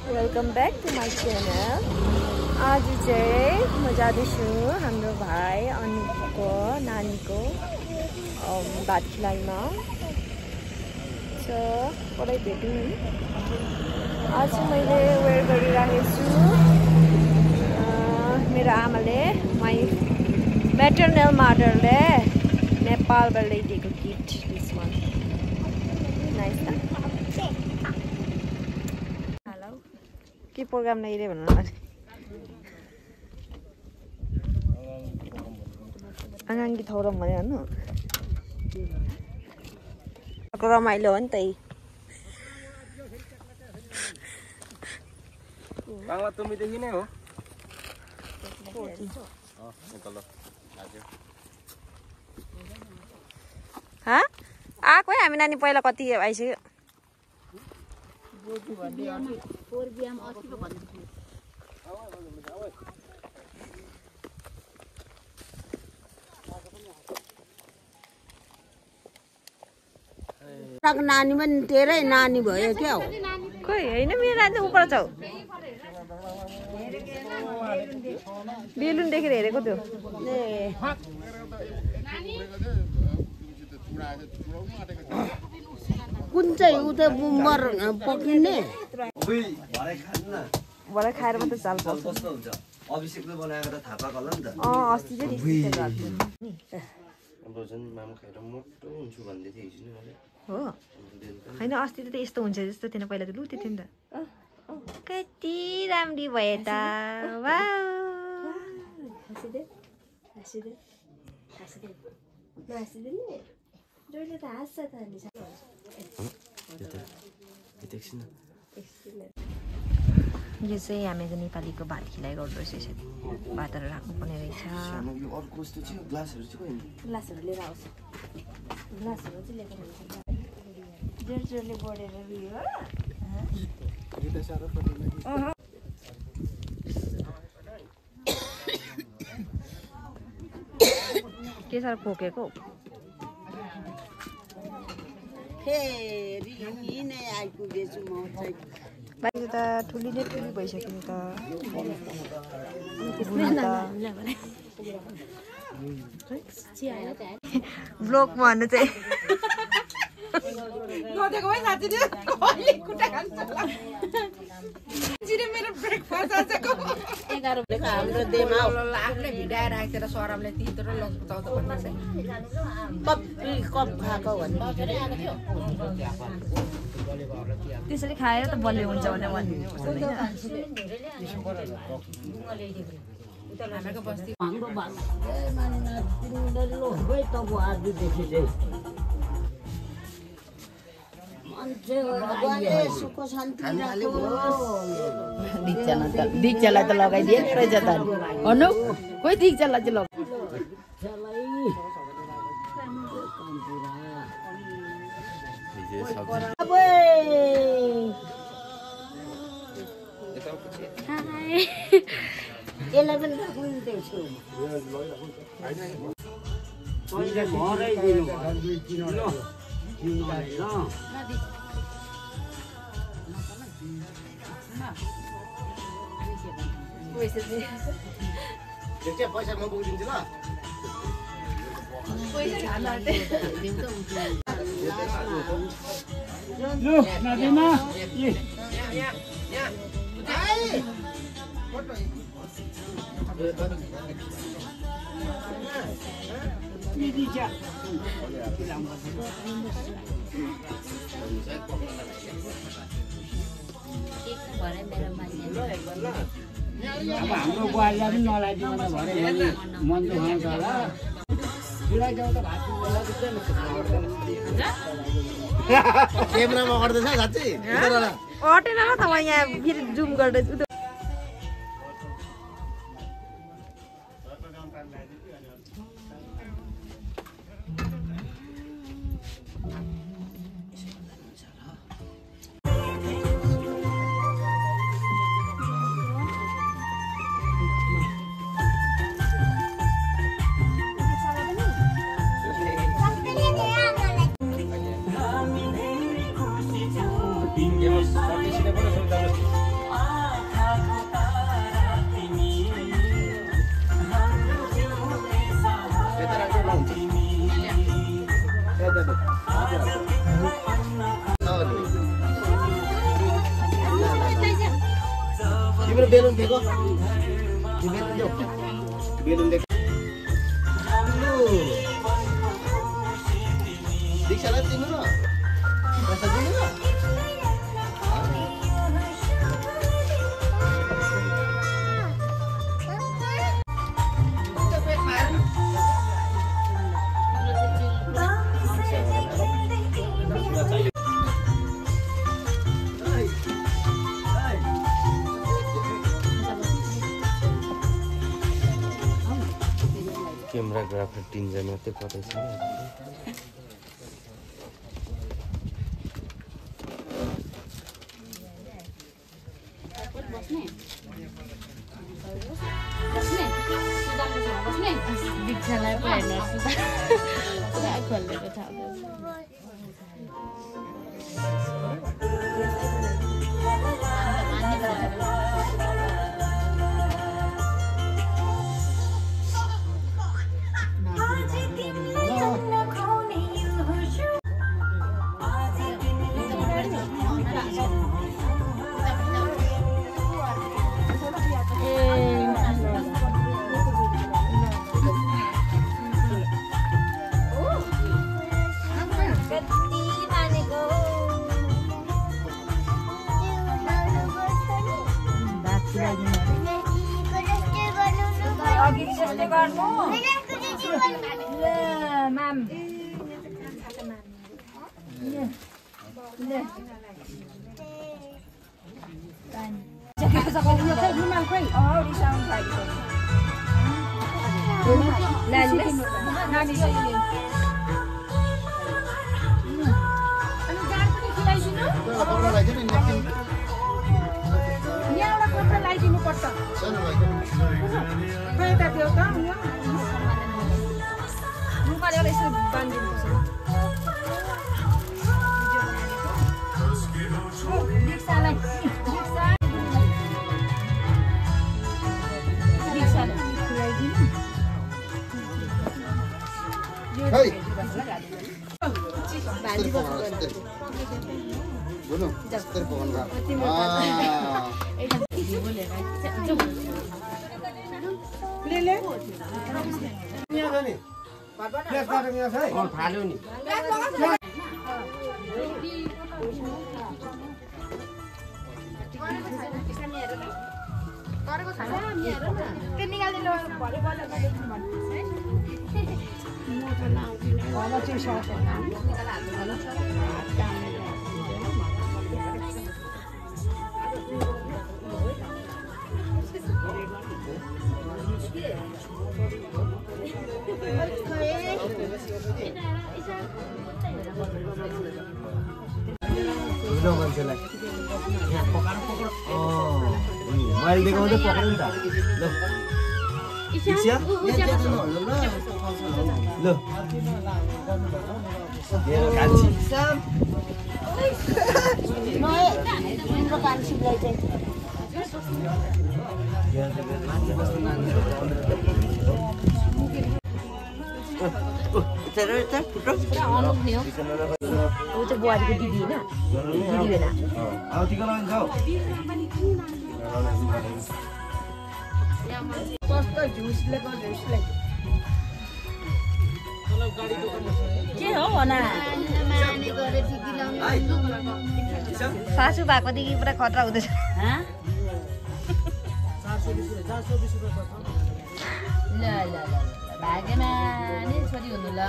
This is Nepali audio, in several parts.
Welcome back to my channel. आज चाहिँ म जाँदैछु हाम्रो भाइ अनुपको नानीको भात खुवाइमा। सो पढाइ भेट्यौँ नि। आज मैले वेयर गरिरहेको छु मेरो आमाले माई म्याटर्नल मदरले नेपालबाट ल्याइदिएको गिफ्ट। दिस वान नाइस न। के प्रोग्राम ल्याइदियो भन्नु न। आँगाङ्गी थौरम भन्यो भन्नु। रमाइलो हो नि त। बाङ्ला तुमीदेखि नै हो। आएको है हामी नानी पहिला कति आइसक्यो। नानी पनि तेरै नानी भयो क्या हो। खोइ होइन मेरो नानी त उपर छ। बेलुन देखेर हेरेको त्यो। कुन चाहिँ उता बुम्बर पकिने भरे खाएर मात्रै चाल पर्छ। कस्तो हुन्छ अभिषेकले बनाएको त थाहा पाएको होला नि त। अस्ति चाहिँ अब झन् मामा खाएर मोटो हुन्छु भन्दै थियो हिजो नि मैले। हो होइन अस्ति त यस्तो हुन्छ जस्तो थिएन पहिला त लुते थियो नि त। कति राम्री भयो त। यो चाहिँ हामीको नेपालीको भात खिलाइ गर्दो रहेछ। यसरी भातहरू राख्नुपर्ने रहेछ। ग्लासहरू लिएर आउँछ। ग्लासहरू चाहिँ लिएर आउँछ। जोरले बढेर उयो के साह्रो खोकेको फेरि नै आइपुगेछु म चाहिँ। बाहिर त ठुली नै ठुली भइसक्यो नि त। ब्लग भन्नु चाहिँ हाम्रो देमा आफ्नै भिडाएर राखेर सरमले तितो र लौचाउँदो भन्दैछ। कप खाएको भन्ने त्यसरी खाएर त बलियो हुन्छ भने हामीको बस्ती हाम्रो मानिना तिनीहरू है तब आजदेखि चाहिँ दीक्षालाई त लगाइदिए रहेछ त भन्नु कोही दीक्षालाई चाहिँ लग यसलाई पनि राख्दैछु। पैसा म बोकिदिन्छु ल। अब हाम्रो बुहारीलाई पनि नलाइदिनु भने भरे मन दुखाउँछ होला। क्यामेरामा गर्दैछ साँच्चै अटेन र त म यहाँ फेरि जुम गर्दैछु। तिम्रो बेलुन दिएको बेलुन दिएको दीक्षालाई दिनु न पैसा दिनु न क्यामेराग्राफर 3 जना मात्रै परेछ दीक्षालाई पो हेर्नुहोस् पुरा खोलेको छ थाल्यो नि मान्छेलाई मैले देखाउँदै पक्रिनु नि त ल इच्छा ल कान्छी हाम्रो कान्छीलाई चाहिँ बुहारीको दिदी होइन दिदी बेला के हो भना सासू भएकोदेखि पुरा खतरा हुँदैछ ल ल ल भागेमा नि छोरी हुनु ल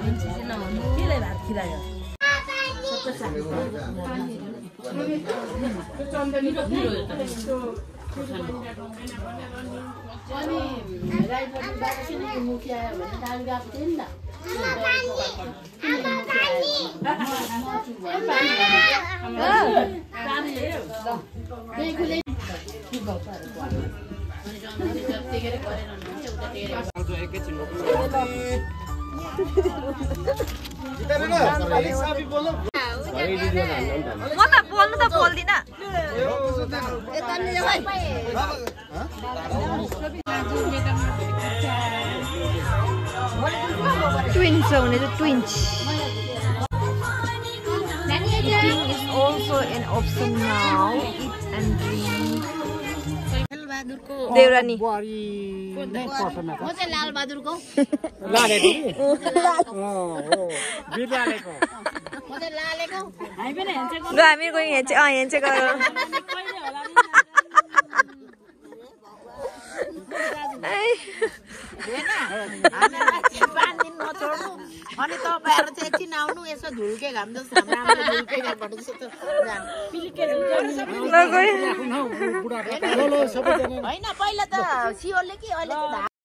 रुन्ची चाहिँ नहुनु केलाई भात खिलायो म त बोल्नु त बोल्दिन ट्विन्स हुने चाहिँ twins Eating is also an option now. Eat and drink लालबहादुरको देउरानी बुहारी नै पसन्द म चाहिँ लालबहादुरको लालेको नि हो बिरलालेको म चाहिँ लालेको ल हामी गयौँ हेन्चे गरौँ अनि तपाईँहरू चाहिँ एकछिन आउनु यसो झुल्के घाम जस्तो राम्रो झुल्के घामबाट जस्तो ल गयौँ बुढा सबैजना होइन पहिला त सियोरले कि अहिले